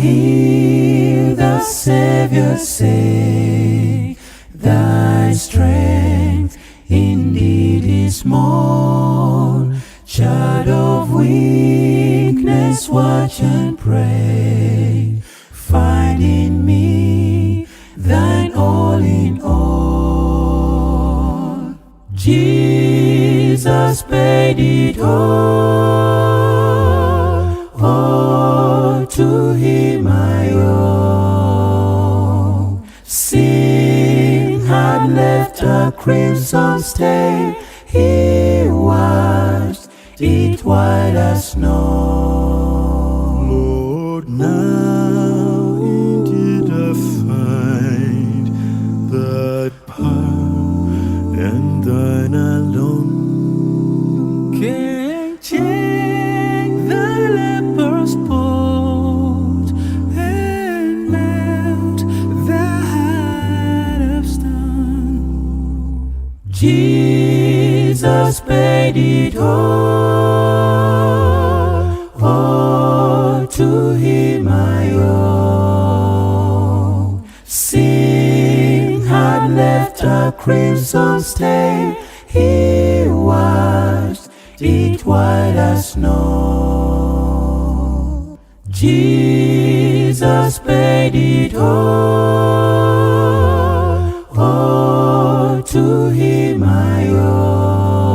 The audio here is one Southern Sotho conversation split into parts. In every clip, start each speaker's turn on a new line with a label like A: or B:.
A: hear the Savior say, thy strength indeed is small. Child of weakness, watch and pray. Find in me thine all in all. Jesus paid it all to him I owe. Sin had left a crimson stain, he washed it white as snow.
B: Lord, now indeed I find thy power and thine alone
A: can change the leper's spot and melt the heart of stone. Jesus paid it all to him I owe. Sin had left a crimson stain, he washed it white as snow. Jesus paid it all to him I owe.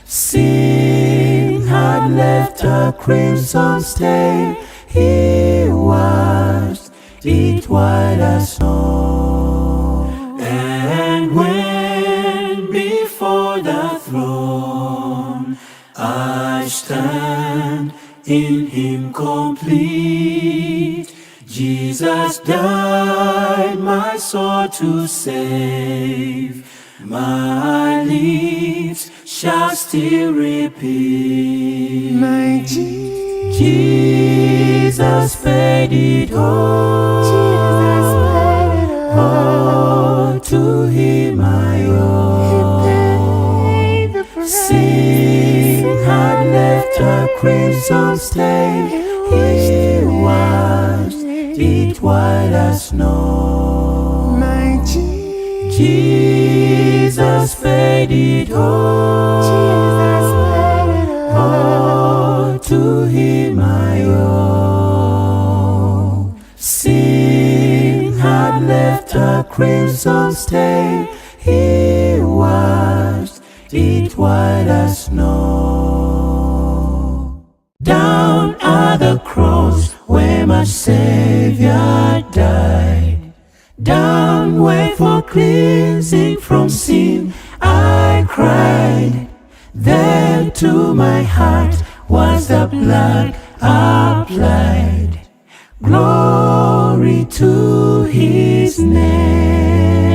A: Sin had left a crimson stain, he washed it white as snow. And when before the throne I stand in him complete, Jesus died my soul to save. My lips shall still repeat.
C: My Jesus,
A: Jesus paid it all.
C: Jesus paid it all.
A: To him I
C: He
A: owe.
C: paid the price.
A: Sin had left a crimson stain.
C: He washed
A: He washed it white as snow.
C: My Jesus,
A: Jesus paid it all.
C: Jesus paid it all.
A: To him I owe. Sin had left a crimson stain. He washed it white as snow. Down at the cross where my Savior died, down where for cleansing from sin I cried, there to my heart was the blood applied. Glory to his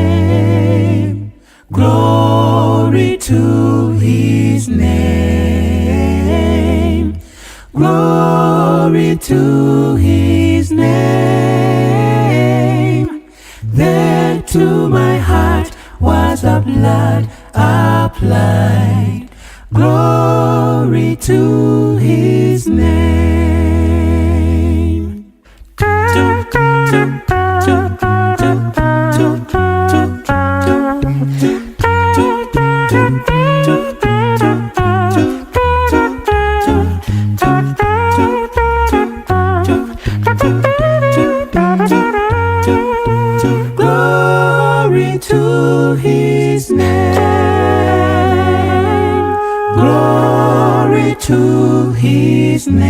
A: name. Glory to his name. Glory to his name. There to my heart was the blood applied. Glory to his name. Do, do, do, do, do, do, do, do, do, do, do, do, do, do, do, do, do, do, do, do. Glory to his name. Glory to his name.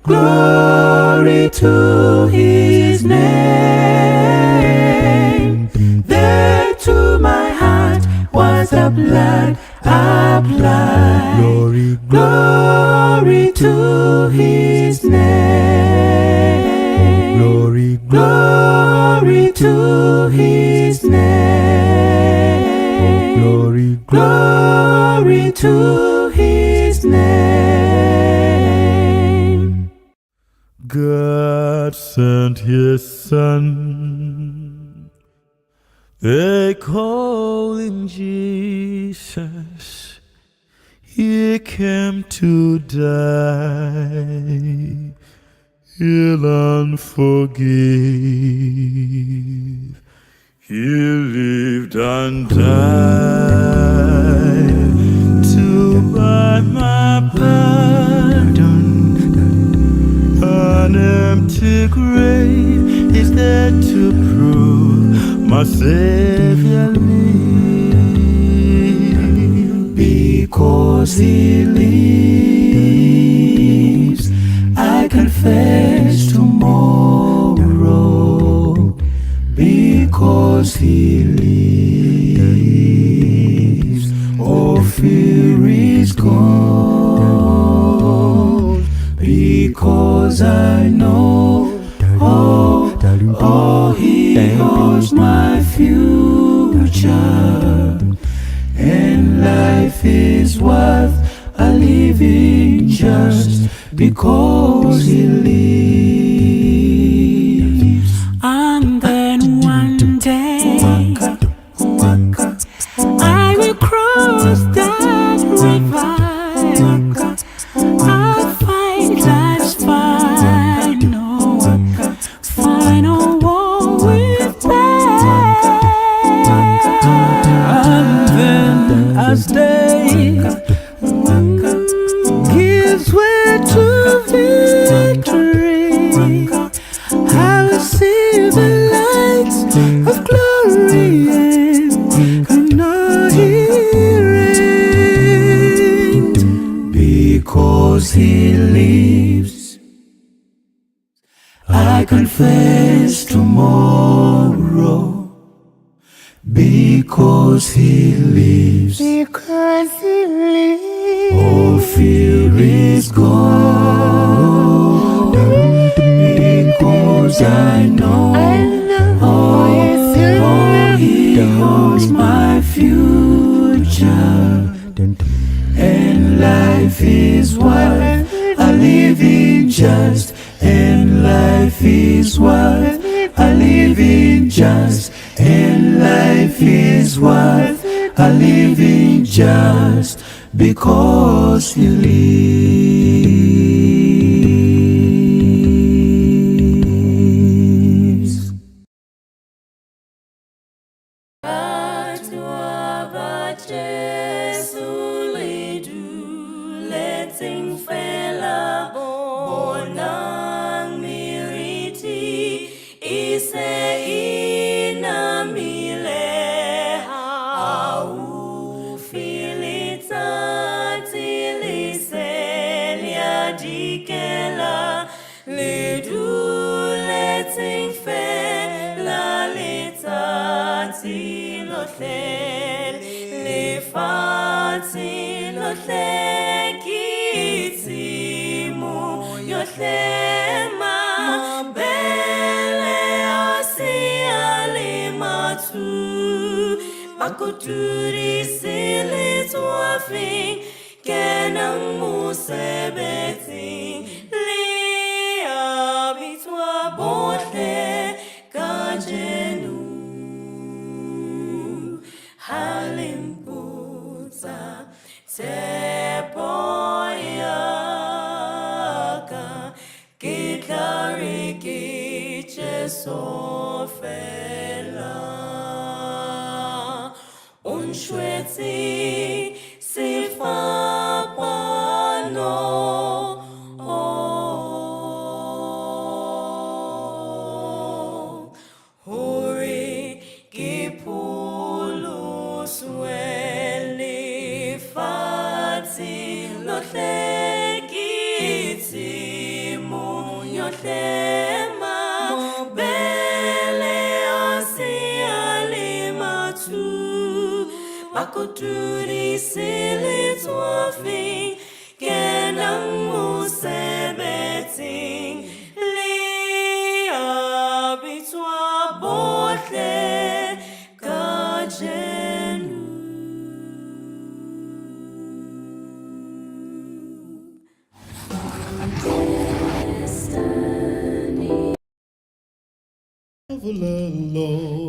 A: Glory to his name. There to my heart was the blood applied.
B: Glory,
A: Glory to his name.
B: glory,
A: Glory to his name.
B: glory,
A: Glory to his name.
B: God sent his son. They call him Jesus. He came to die. heal and forgive. He lived and died to buy my pardon. An empty grave is there to prove my Savior lives.
A: Because he lives, I can face tomorrow. Because he lives, all fear is gone. Because I know, oh, oh, he holds my future. And life is worth a living just because he lives.
D: And then one day I will cross that river. I'll fight life's final, final war with death.
A: And then as day gives way to victory, I will see the lights of glory and know he reigned. Because he lives, I can face tomorrow. Because he lives,
C: Because he lives.
A: all fear is gone. Because I know,
C: I know,
A: oh,
C: yes, he
A: oh, he holds my future. And life is worth a living just. And life is worth a living just. And life is worth a living just because he lives.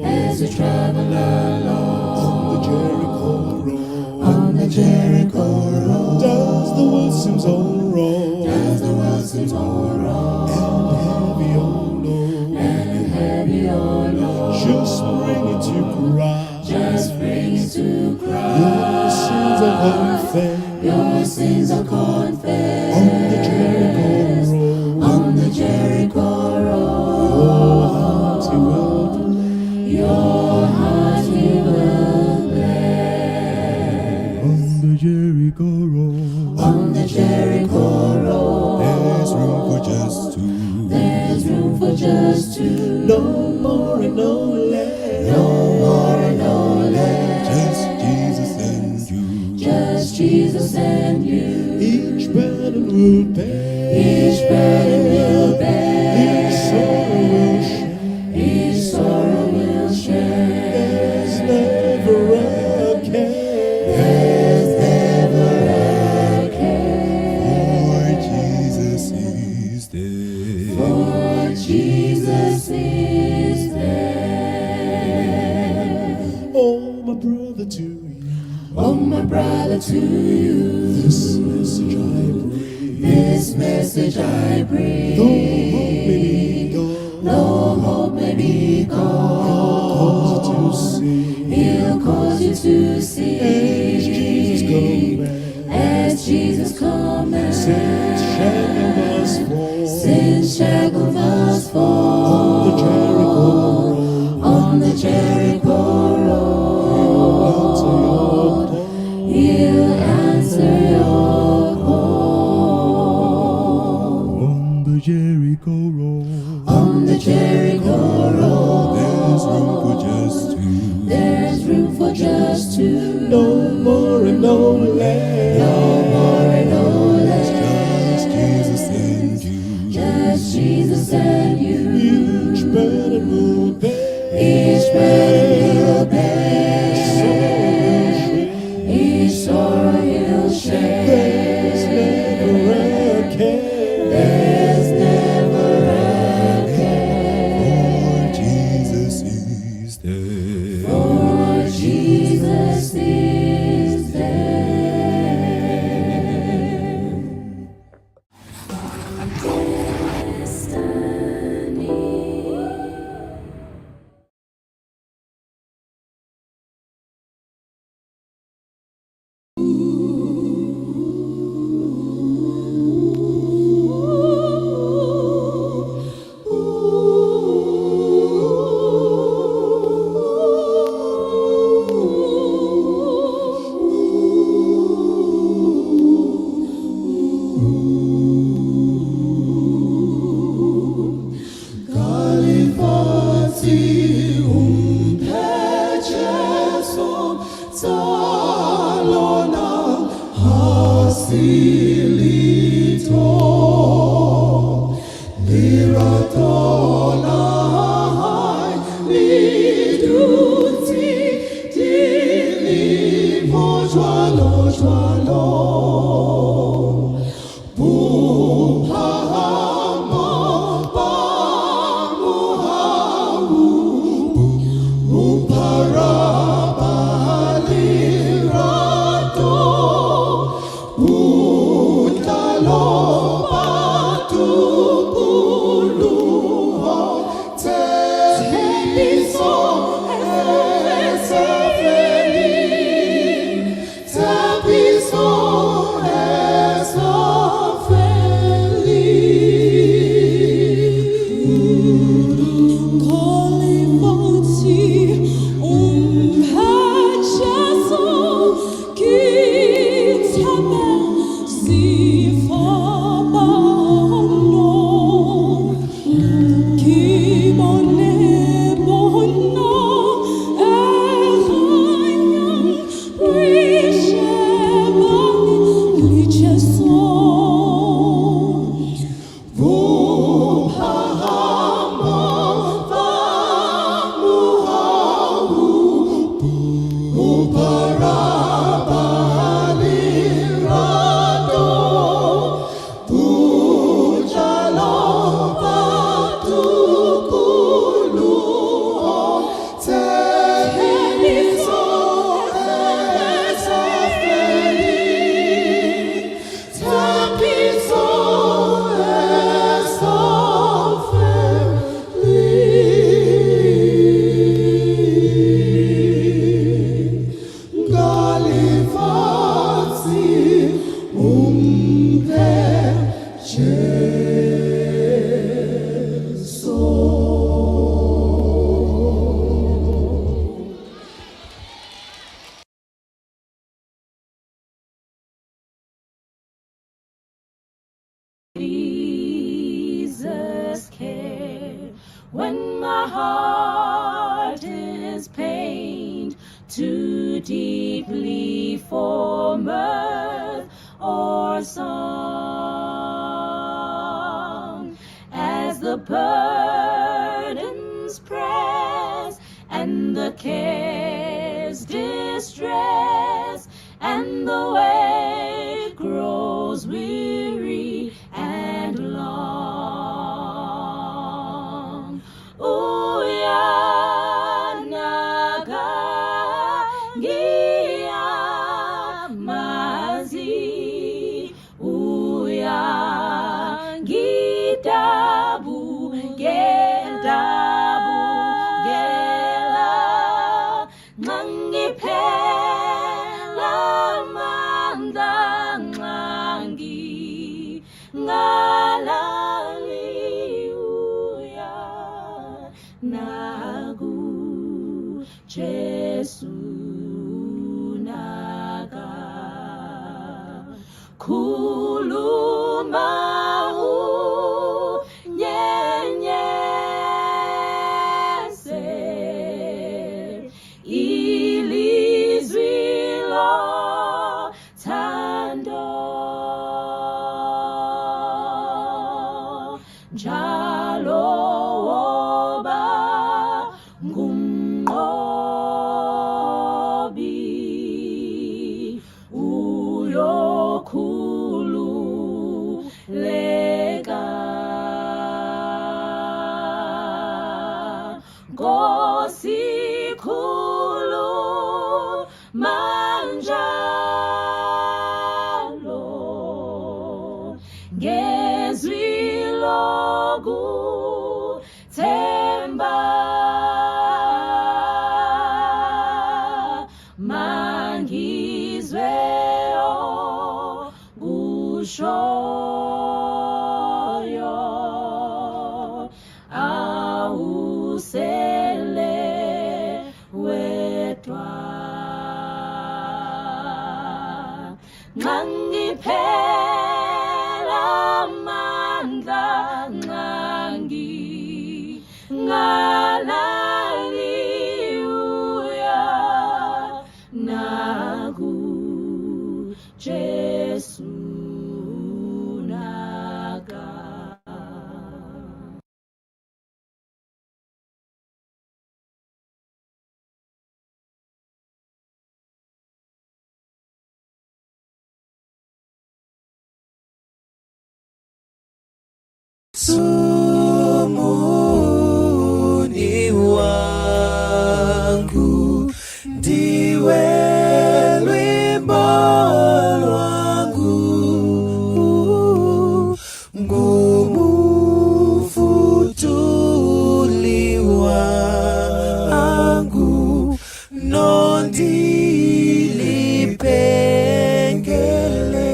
E: As a traveler along on the Jericho road, on the Jericho road, does the world seems all wrong, does the world seems all wrong, and just two.
D: There's room for just two.
A: No more and no less.
D: No more and no less.
E: Just Jesus and you.
D: Just Jesus and you.
A: Each burden will bear.
D: Each burden will bear.
A: Each sorrow will share.
D: Each sorrow will share.
A: There's never a care.
D: There's never a care.
E: For Jesus is there.
D: For Jesus is there.
A: Oh, my brother, to you,
D: Oh, my brother, to you,
A: this message I bring.
D: this message I bring.
A: Though hope may be gone,
D: Though hope may be gone,
A: cause you to see.
D: He'll cause you to see.
A: As Jesus commands,
D: As Jesus commands,
A: sin's shackle must fall.
D: Sin's shackle must fall.
A: On the Jericho road,
D: On the Jericho road,
A: he'll answer your
D: He'll
A: call.
D: answer your call.
E: On the Jericho road.
D: On the Jericho road,
E: There's room for just two.
D: there's room for just two.
A: No more and no less.
D: No more and no less.
E: Just Jesus and you.
D: Just Jesus and you.
A: Each burden will bear.
D: Each burden he'll bear.
A: Each sorrow will share.
D: Each sorrow he'll share.
A: There's never a care.
D: There's never a care.
E: For Jesus is there.
D: For Jesus is there. the burdens press and the cares distress, and the way grows weary and long. Uyanaka ngiyamazi, uyangidabukela, nxa ngiphela amandla, nxa ngingalali, uyanaku Jesu naka. Khuluma unyenyeze ilizwi lothando, njalo woba ngumnqobi, uyokhululeka. Nkosi khuluma njalo ngezwi lokuthemba, mangizwe okushoyo, awusele wedwa. Nxa ngiphela amandla, nxa ngingalali, uyanaku Jesu naka.
A: Sumuni wangu, ndiwe lwimbo lwangu, ngumfutuli wangu, nondilipengele.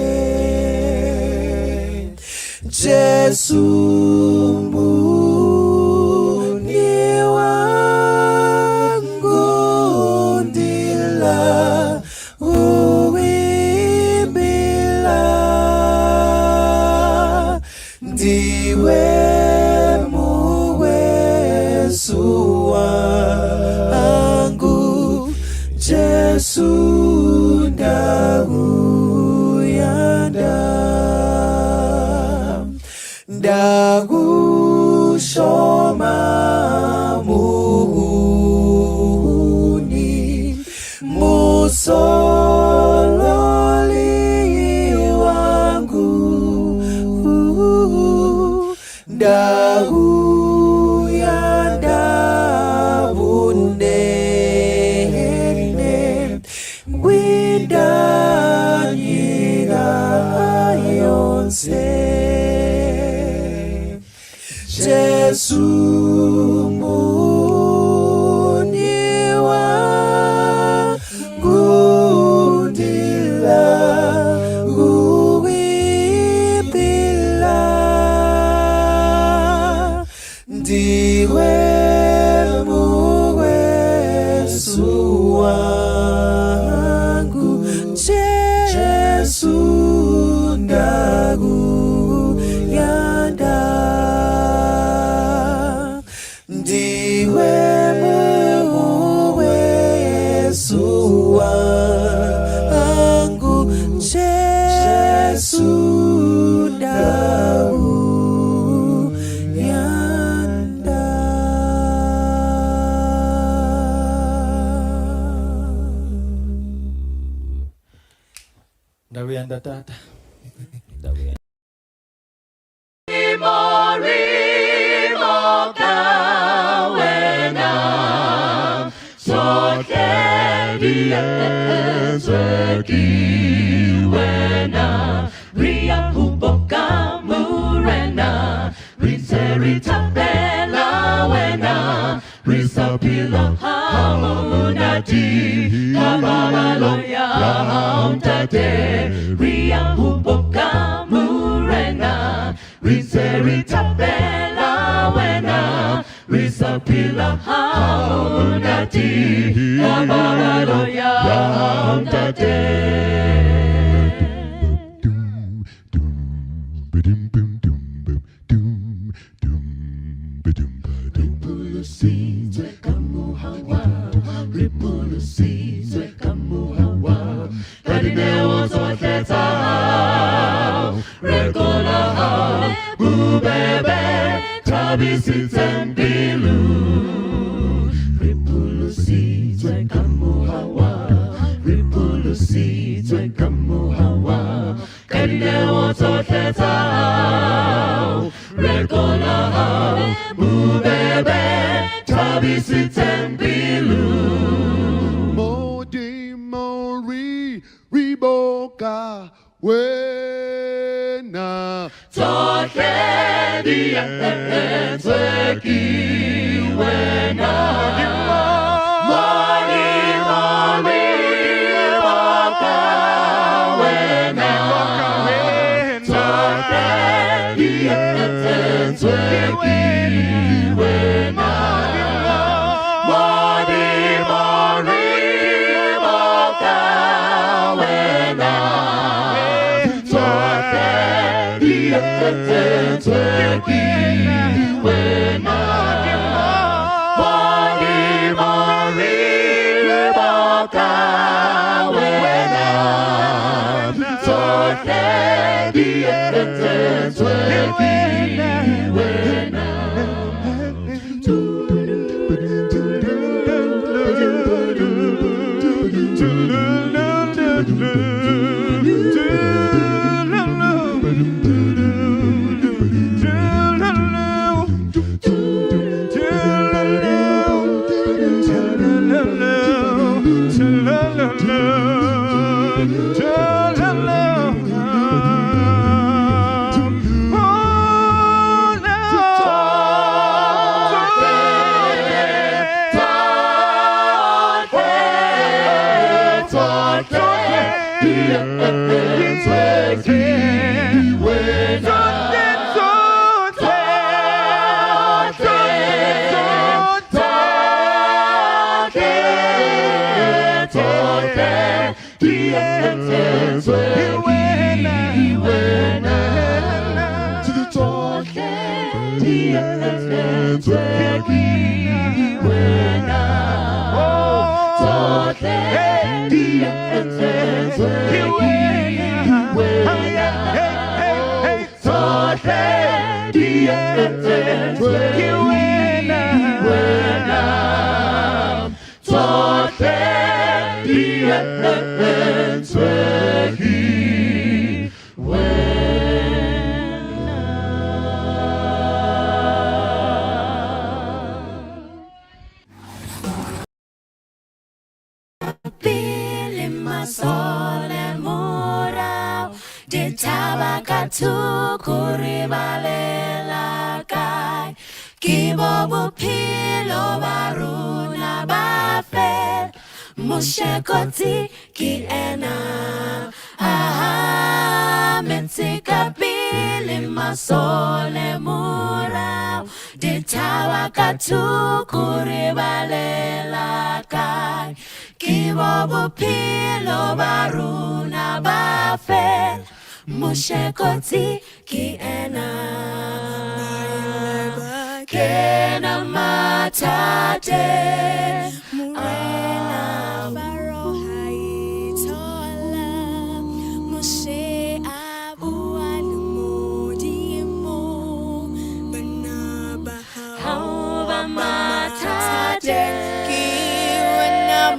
A: Jesu muni wangu, ndila uwimbila, ndiwe muwesu wangu, Jesu ndakuyanda, ndakushoma muhuni musololi wangu, ndakuyanda bunene kwindanyika yonse. Jesu muni wangu, ndila uwimbila, ndiwe muwesu wangu, Jesu ndakuyanda, ndiwe muwesu wangu, Jesu ndakuyanda. Ndakuyenda tata.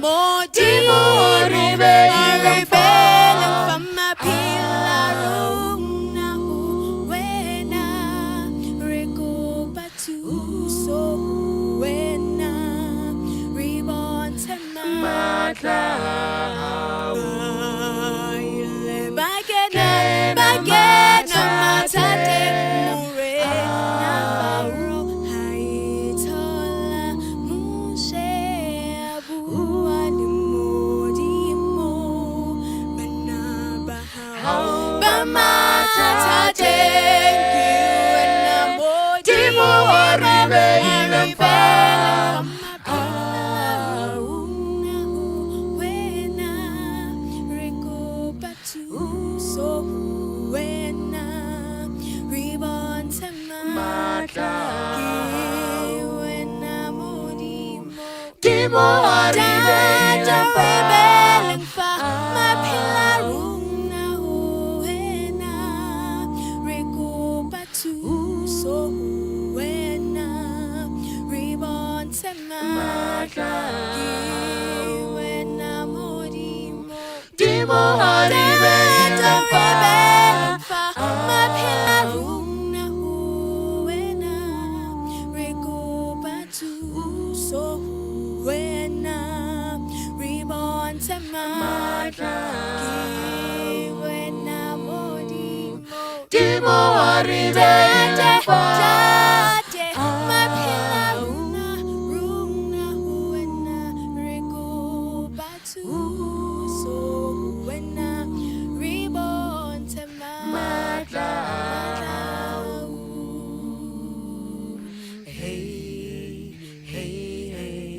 C: Modimo, re be le fa maphelo.
A: Dimo a re
C: Ntate
A: beileng
C: re
A: fa.
C: beileng fa maphelo a rona ho wena. Re kopa thuso ho wena, re bontshe matla ke wena Modimo.
A: Dimo a re
C: Ntate
A: beileng
C: re
A: fa.
C: beileng fa maphelo a rona ho wena. Re kopa thuso ho wena, re bontshe matla ke wena Modimo.
A: Dimo a re
C: Ntate,
A: beileng fa.
C: ntate, maphelo a rona, rona ho wena. Re kopa thuso ho wena, re bontshe matla.
A: Hey, hey, hey.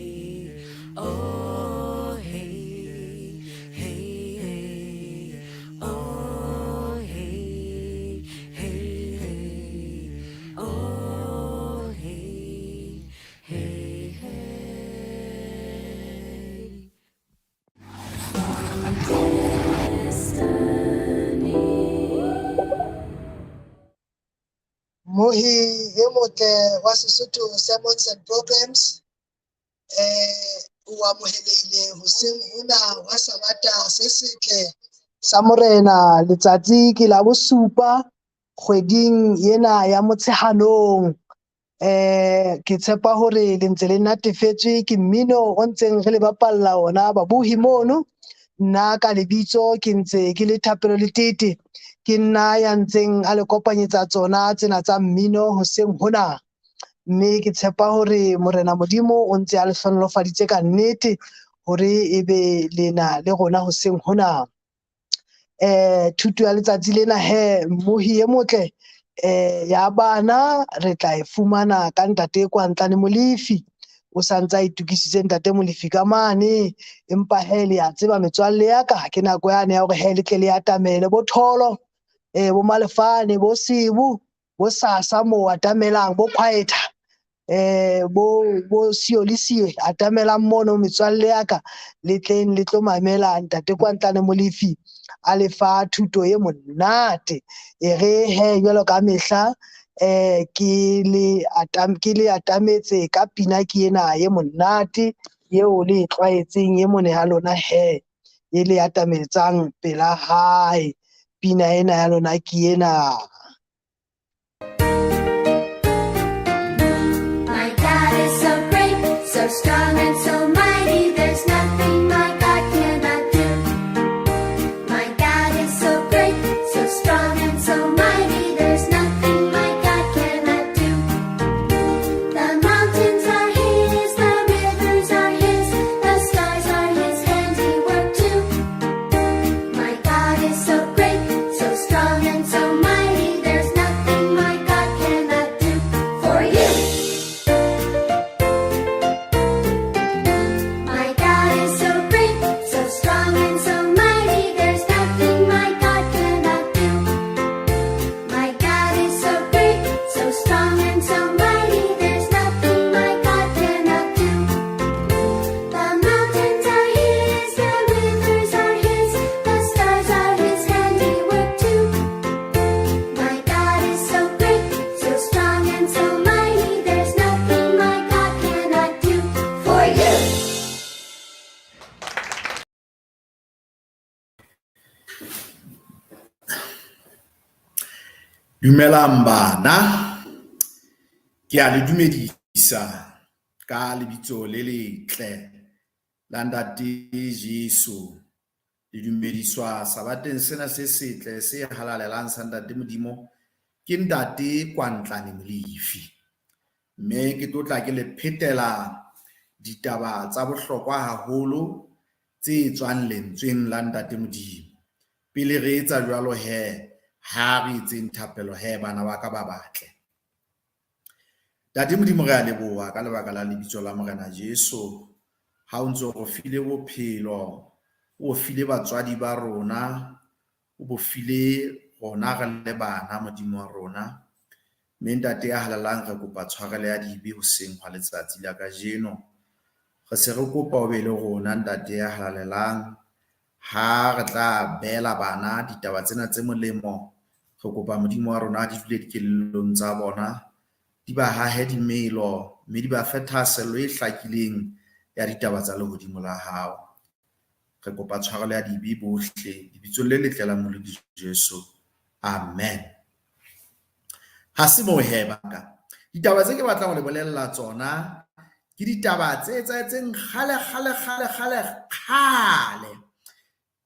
A: Oh, hey, hey, hey. Oh, hey, hey, hey. Oh, hey, hey, hey.
F: Mohi e motle wa Sesotho Sermons and Programs o amohelehile hoseng hona wa Sabata se setle sa Morena. Letsatsi ke la bosupa kgweding ena ya Motsheanong. Ke tshepa hore le ntse le natefetswe ke mmino o ntseng re le bapalla ona babohi mono. Nna ka lebitso ke ntse ke le Thapelo Letete, ke nna ya ntseng a le kopanyetsa tsona tsena tsa mmino hoseng hona. Mme ke tshepa hore Morena Modimo o ntse a le hlohonolofaditse ka nnete hore ebe lena le rona hoseng hona. Thuto ya letsatsi lena he, mmohi e motle ya bana re tla e fumana ka ntate Kwantlane Molefi. O sa ntse a itukisitse ntate Molefi ka mane, empa he le a tseba metswalle ya ka, ke nako yane ya hore he le tle le atamele bo Tholo, bo Malefane, bo Sebo, bo Sasa moo atamelang, bo Quieta, bo Sio le Sio atamelang mono metswalle ya ka, le tleng le tlo mamela ntate Kwantlane Molefi a le fa thuto e monate. E re he jwalo ka mehla, ke le atametse ka pina ke ena e monate eo le e tlwaetseng e mone ya lona he, e le atametsang pela hae. Pina ena ya lona ke ena.
G: My God is so great, so strong and so mighty. There's nothing my God cannot do. My God is so great, so strong and so mighty. There's nothing my God cannot do. The mountains are His, the rivers are His, the stars are His handiwork too. My God is so great, so strong and so mighty. There's nothing my God cannot do for you. My God is so great, so strong and so mighty. There's nothing my God cannot do. My God is so great, so strong and so mighty. There's nothing my God cannot do. The mountains are His, the rivers are His, the stars are His handiwork too. My God is so great, so strong and so mighty. There's nothing my God cannot do for you.
H: Dumelang bana, ke a le dumedisa ka lebitso le letle la Ntate Jesu. Le dumediswa sabateng sena se setle se halalelang sa Ntate Modimo ke Ntate Kwantlane Molefi. Mme ke tlo tla ke le phetela ditaba tsa bohlokwa haholo tse tswang lentsweng la Ntate Modimo. Pele re etsa jwalo he, ha re etseng thapelo he bana ba ka ba batle. Ntate Modimo, re a leboha ka lebaka la lebitso la Morena Jesu. Ha o ntso re file bophelo, o file batswadi ba rona, o bo file rona re le bana Modimo wa rona. Mme Ntate ya halalelang, re kopa tshwarelo ya dibe hoseng hwa letsatsi la kajeno. Re se re kopa o be le rona Ntate ya halalelang ha re tla beela bana ditaba tsena tse molemo. Re kopa Modimo wa rona di dule dikelellong tsa bona, di ba hahe dimelo mme di ba fe thahasello e hlakileng ya ditaba tsa lehodimo la hao. Re kopa tshwarelo ya dibe bohle lebitsong le letle la Molodi Jesu. Amen. Ha se moo he baka. Ditaba tse ke batlang ho le bolella tsona ke ditaba tse etsahetseng kgale kgale kgale kgale kgale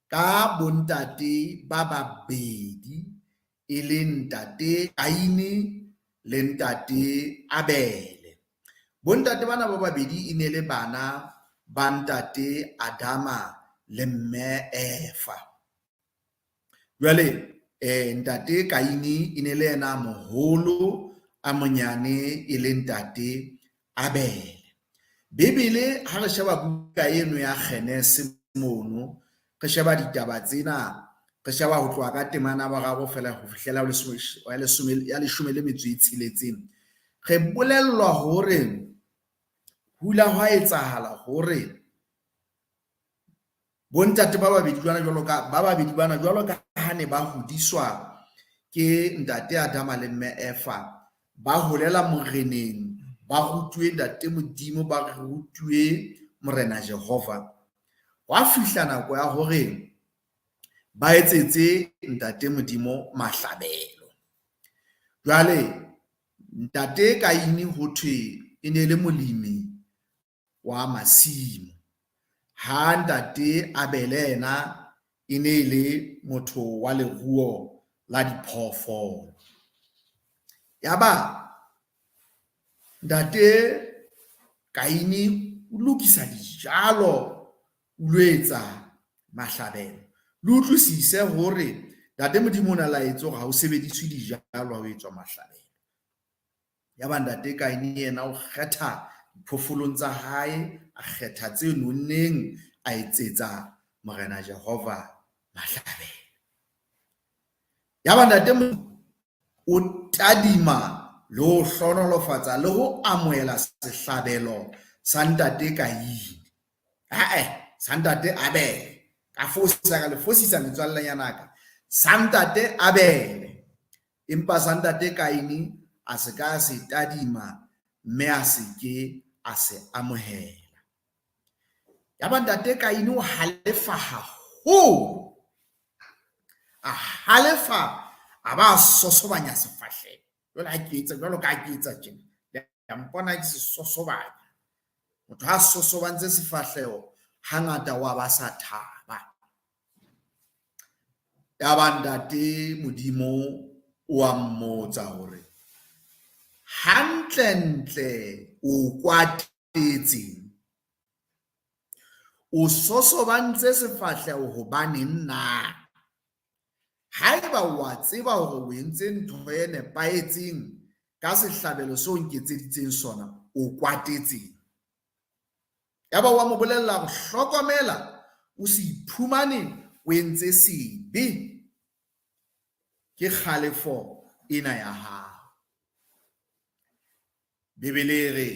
H: ka bontate ba babedi e leng ntate Kaine le ntate Abele. Bontate bana ba babedi e ne le bana ba ntate Adama le mme Eva. Jwale ntate Kaine e ne le yena moholo, a monyane e le ntate Abele. Bibele ha re sheba buka eno ya Genese mono, re sheba ditaba tsena, re sheba ho tloha ka temana ya boraro feela ho fihlela ya leshome le metso e tsheletseng, re bolellwa hore ho ile hwa etsahala hore Bontate ba babedi jwana jwalo ka ba babedi bana jwalo ka ha ne ba hodiswa ke ntate Adama le mme Eva, ba holela moreneng, ba rutuwe ntate Modimo, ba rutuwe Morena Jehova. Hwa fihla nako ya hore ba etsetse ntate Modimo mahlabelo. Jwale ntate Kaine ho thwe e ne le molemi wa masimo. Ha ntate Abele yena e ne e le motho wa leruo la diphoofolo. Yaba ntate Kaine o lokisa dijalo, o lo etsa mahlabelo. Le utlwisise hore ntate Modimo o ne a laetse hore ha ho sebediswe dijalo ha ho etswa mahlabelo. Yaba ntate Kaine yena o kgetha diphofolong tsa hae, a kgetha tse nonneng, a etsetsa Morena Jehova mahlabelo. Yaba ntate o tadima le ho hlohonolofatsa le ho amohela sehlabelo sa ntate Kaine. Ae, sa ntate Abele. Ka fosisa, ka le fosisa metswallenyana ka. Sa ntate Abele. Empa sa ntate Kaine a se ka a se tadima mme a se ke a se amohela. Yaba ntate Kaine o halefa haholo. A halefa a ba a sosobanya sefahleho. Jwale ha ke etsa jwalo ka ha ke etsa tjena, le a mpona ke se sosobanya. Motho ha sosobantse sefahleho hangata wa ba sa thaba. Yaba ntate Modimo o a mmotsa hore hantlentle o kwatetseng? O sosobantse sefahleho hobaneng na? Haeba o a tseba hore o entse ntho e nepahetseng ka sehlabelo seo o nketseditseng sona, o kwatetseng? Yaba wa mo bolella hore hlokomela o se iphumane o entse sebe ke kgalefo ena ya hao. Bibele e re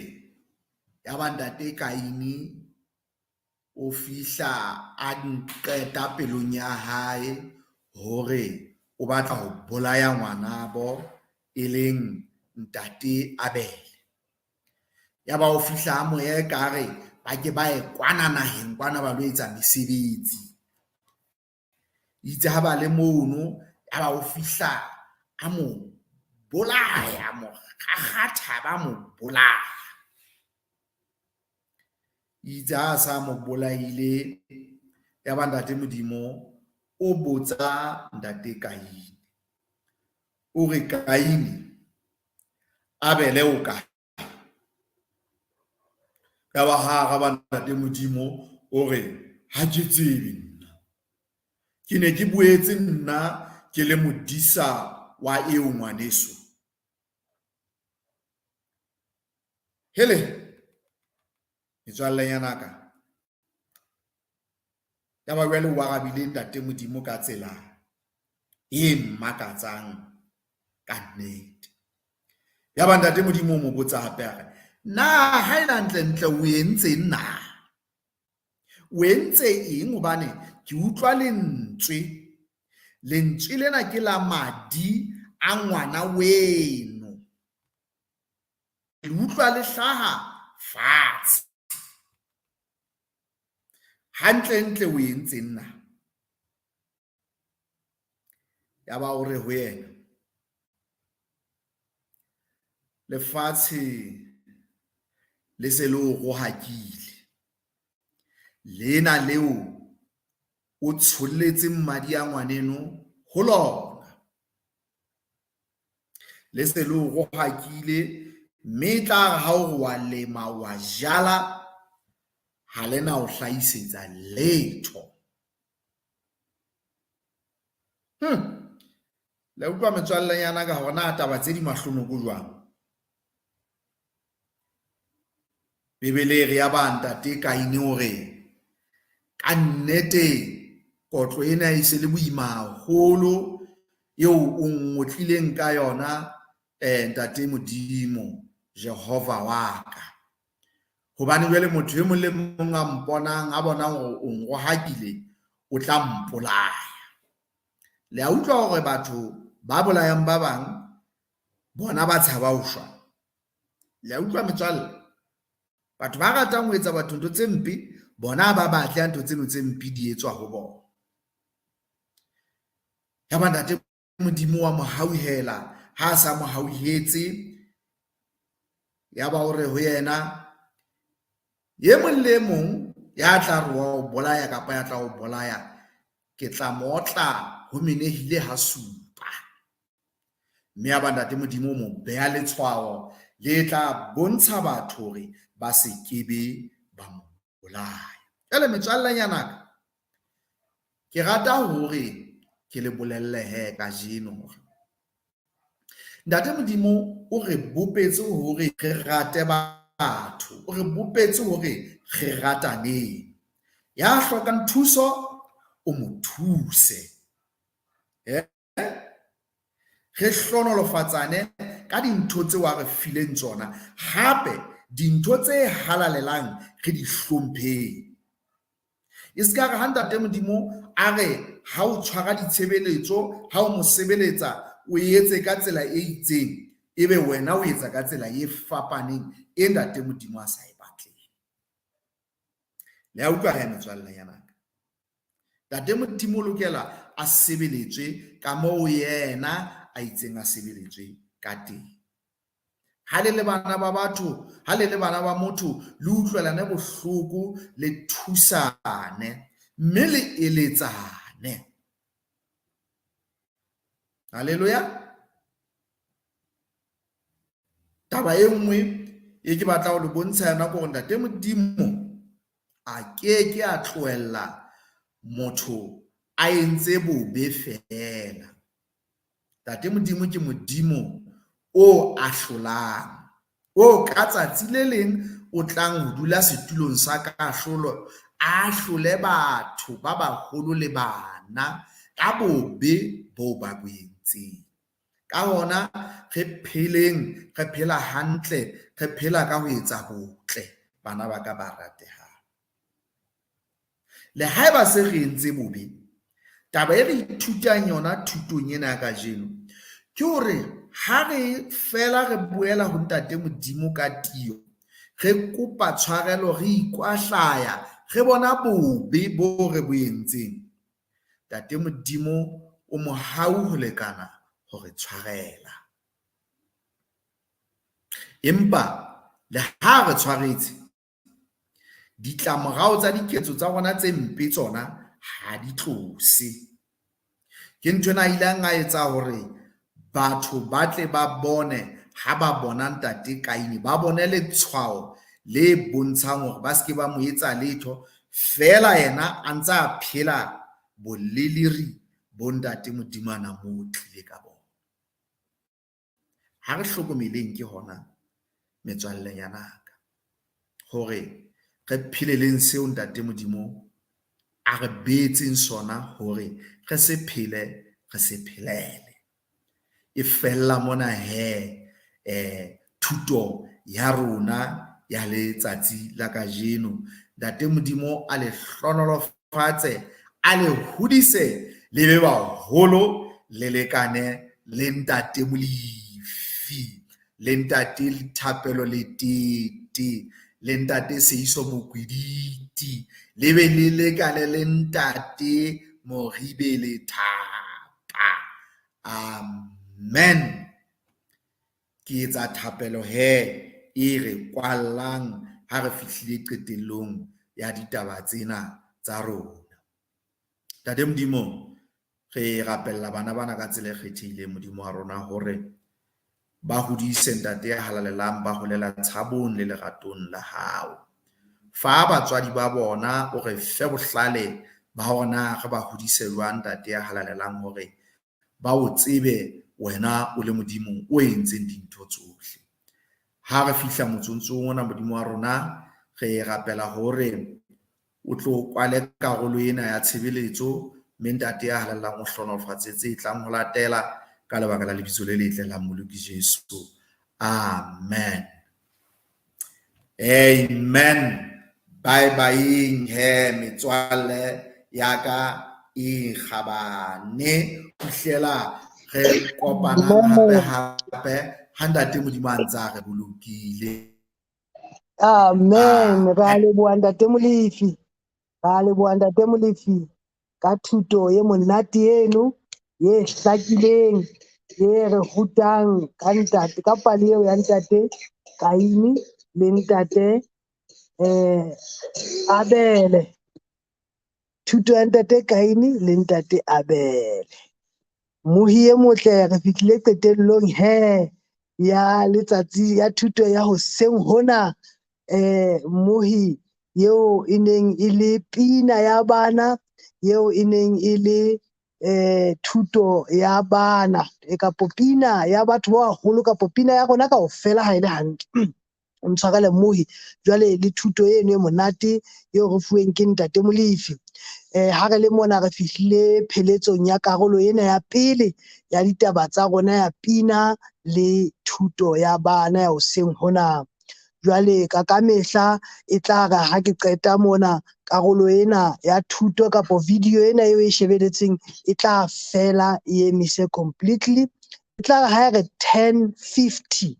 H: yaba ntate Kaine o fihla a nqeta pelong ya hae hore o batla ho bolaya ngwanabo e leng ntate Abele. Yaba o fihla a moya ekare ba ke ba ye kwana naheng kwana ba lo etsa mesebetsi. Itse ha ba le mono, yaba o fihla a mo bolaya, mo kgakgatha ba mo bolaya. Itse ha sa mo bolaile, yaba ntate Modimo o botsa ntate Kaine. O re Kaine, Abele o kae? Yaba ha araba ntate Modimo o re ha ke tsebe nna. Ke ne ke boetse nna ke le modisa wa eo ngwaneso. Hele, metswallenyana ka. Yaba jwale o arabile ntate Modimo ka tsela e mmakatsang ka nnete. Yaba ntate Modimo o mo botsa hape a re, na ha e le hantlentle o entseng na? O entse eng? Hobane ke utlwa lentswe. Lentswe lena ke la madi a ngwana weno. Ke utlwa le hlaha fatshe. Hantlentle o entseng na? Yaba o re ho yena, lefatshe le se le o rohakile. Lena leo o tsholletseng madi a ngwaneno ho lona. Le se le o rohakile, mme e tla re ha o re wa lema wa jala, ha le na o hlahisetsa letho. Le utlwa metswallenyana ka hore na taba tse di mahlonoko jwang. Bibele e re ya ba ntate Kaine o re ka nnete kotlo ena e se le boima haholo eo o ngotlileng ka yona ntate Modimo Jehova wa ka. Hobane jwale motho e mong le mong a mponang a bonang hore o nrohakile o tla mpolaya. Le a utlwa hore batho ba bolayang ba bang bona ba tshaba ho shwa. Le a utlwa metswalle? Batho ba ratang ho etsa batho ntho tse mpe bona ba batle ha ntho tseno tse mpe di etswa ho bona. Ya ba ntate Modimo wa mo hauhela, ha a sa mo hauhetse ya ba o re ho yena, e mong le e mong ya tla re wa o bolaya kapa ya tla o bolaya, ke tla mo otla ho menehile ha supa. Mme ya ba ntate Modimo o mo beha letshwao le tla bontsha batho hore ba se kebe ba mo bolaya. Jwale metswallenyana ka, ke rata hore ke le bolelle he kajeno hore Ntate Modimo o re bopetse hore re rate batho, o re bopetse hore re rataneng. Ya hlokang thuso o mo thuse. Re hlonolofatsane ka dintho tseo a re fileng tsona, hape dintho tse halalelang re di hlompheng. E se ka re ha Ntate Modimo a re ha o tshwara ditshebeletso, ha o mo sebeletsa o etse ka tsela e itseng, ebe wena o etsa ka tsela e fapaneng e Ntate Modimo a sa e batleng. Le a utlwa he metswalle ya naka? Ntate Modimo o lokela a sebeletswe ka moo yena a itseng a sebeletswe ka teng. Ha le le bana ba batho, ha le le bana ba motho, le utlwelane bohloko, le thusane, mme le eletsane. Haleluya. Taba e nngwe e ke batla ho le bontsha yona ke hore Ntate Modimo a ke ke a tlohella motho a entse bobe feela. Ntate Modimo ke Modimo o ahlolang, o ka tsatsi le leng o tlang ho dula setulong sa kahlolo, a ahlole batho ba baholo le bana ka bobe boo ba bo entseng. Ka hona re pheleng, re phela hantle, re phela ka ho etsa botle, bana ba ka ba ratehang. Le haeba se re entse bobe, taba e re ithutang yona thutong ena ya kajeno ke hore ha re fela re boela ho Ntate Modimo ka tiyo, re kopa tshwarelo, re ikwahlaya, re bona bobe bo re bo entseng, Ntate Modimo o mohau ho lekana ho re tshwarela. Empa le ha re tshwaretse, ditlamorao tsa diketso tsa rona tse mpe tsona ha di tlose. Ke ntho ena a ileng a etsa hore batho ba tle ba bone ha ba bona Ntate Kaine, ba bone letshwao le bontshang hore ba se ke ba mo etsa letho, feela yena a ntse a phela boleleri bo Ntate Modimo a nang mo tlile ka bona. Ha re hlokomeleng ke hona metswallenyanaka hore re pheleleng seo Ntate Modimo a re beetseng sona hore re se phele, re se phelele. E fella mona he thuto ya rona ya letsatsi la kajeno. Ntate Modimo a le hlohonolofatse, a le hodise, le be baholo, le lekane le Ntate Molefi, le Ntate Thapelo Letete, le Ntate Seiso Mokwiditi, le be le lekane le Ntate Moribe Lethapa. Amen. Ke etsa thapelo he e re kwallang ha re fihlile qetellong ya ditaba tsena tsa rona. Ntate Modimo, re rapella bana bana ka tsela e kgethehileng Modimo wa rona hore ba hodise Ntate ya halalelang, ba holela tshabong le leratong la hao. Fa batswadi ba bona o re fe bohlale ba hore na re ba hodise jwang Ntate ya halalelang hore ba o tsebe wena o le Modimo o entseng dintho tsohle. Ha re fihla motsontsong ona Modimo wa rona, re rapela hore o tlo kwale karolo ena ya tshebeletso, mme Ntate ya halalelang o hlohonolofatse tse tlang ho latela ka lebaka la lebitso le letle la Mmoloki Jesu. Amen. Amen. Bye bye he metswalle ya ka e kgabane. Fihlela re kopanang hape hape ha Ntate Modimo a ntse a re bolokile.
F: Amen. Re a leboha Ntate Molefi. Re a leboha Ntate Molefi ka thuto e monate eno, e hlakileng, e re rutang ka ntate, ka pale eo ya Ntate Kaine le Ntate Abele. Thuto ya Ntate Kaine le Ntate Abele. Mohi e motle, re fihlile qetellong he ya letsatsi ya thuto ya hoseng hona. Mohi eo e neng e le pina ya bana, eo e neng e le thuto ya bana, kapo pina ya batho ba baholo, kapo pina ya rona kaofela ha e le hantle. O ntshwarele Mohi. Jwale le thuto eno e monate eo re fuweng ke Ntate Molefi. Ha re le mona re fihlile pheletsong ya karolo ena ya pele ya ditaba tsa rona ya pina le thuto ya bana ya hoseng hona. Jwale ka mehla e tla re ha ke qeta mona karolo ena ya thuto kapo video ena eo e shebeletseng e tla fela e emise completely. E tla re ha e re 10:50,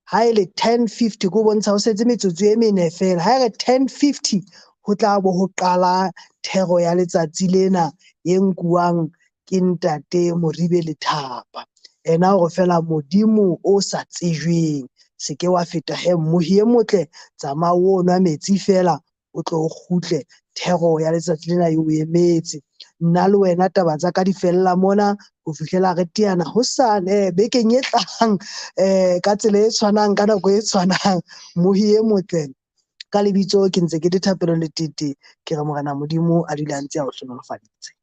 F: ha e le 10:50 ko bontsha ho setse metsotso e mene fela. Ha e re 10:50 ho tla bo ho qala thero ya letsatsi lena e nkuwang ke Ntate Moribe Lethapa. Ena hore fela Modimo o sa tsejweng. Se ke wa feta he mmohi e motle, tsamaya o nwa metsi fela o tlo o kgutle. Thero ya letsatsi lena e o emetse. Nna le wena taba tsa ka di fella mona ho fihlela re teana hosane bekeng e tlang, ka tsela e tshwanang, ka nako e tshwanang. Mohi e motle, ka lebitso ke ntse ke le Thapelo Letete, ke re Morena Modimo a dule a ntse a o hlohonolofaditse.